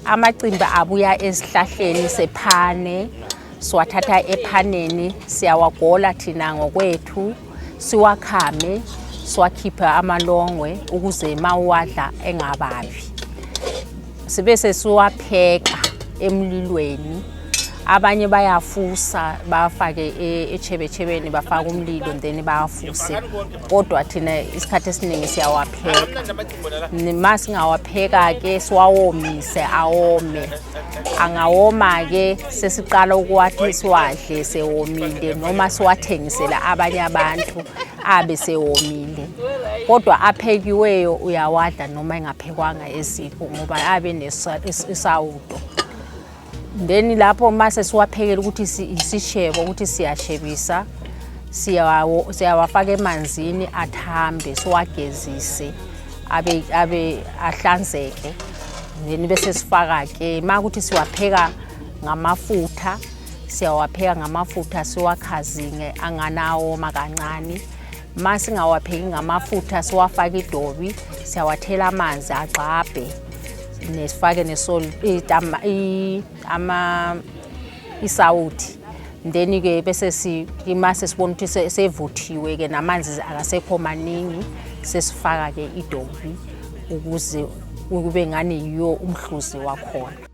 Amacimbi abuya esihlahleni sephane, siwathatha ephaneni, siyawagola thina ngokwethu, siwakhame, siwakhiphe amalongwe ukuze mawuwadla engababi. Sibe sesiwapheka emlilweni. Abanye bayafusa bafake echebechebeni, bafake umlilo then bawafuse, kodwa thina isikhathi esiningi siyawapheka. Ma singawapheka-ke siwawomise awome. Angawoma-ke sesiqala ukuwathi siwadle sewomile noma siwathengisele abanye abantu abe sewomile, kodwa aphekiweyo uyawadla noma engaphekwanga eziko ngoba abe nesawudo. Then lapho mase siwaphekela ukuthi isishebo, ukuthi siyashebisa, siyawafaka emanzini athambe, siwagezise abe ahlanzeke, then bese sifaka-ke ma ukuthi siwapheka ngamafutha, siyawapheka ngamafutha, siwakhazinge anganawoma kancane. Ma singawapheki ngamafutha, siwafake idobi, siyawathela amanzi agxabhe, nesifake nesol ama isawuthi, then ke bese si mase sibona ukuthi sevuthiwe ke namanzi akasekho maningi, sesifaka ke idobi ukuze kube ngani yiyo umhluzi wakhona.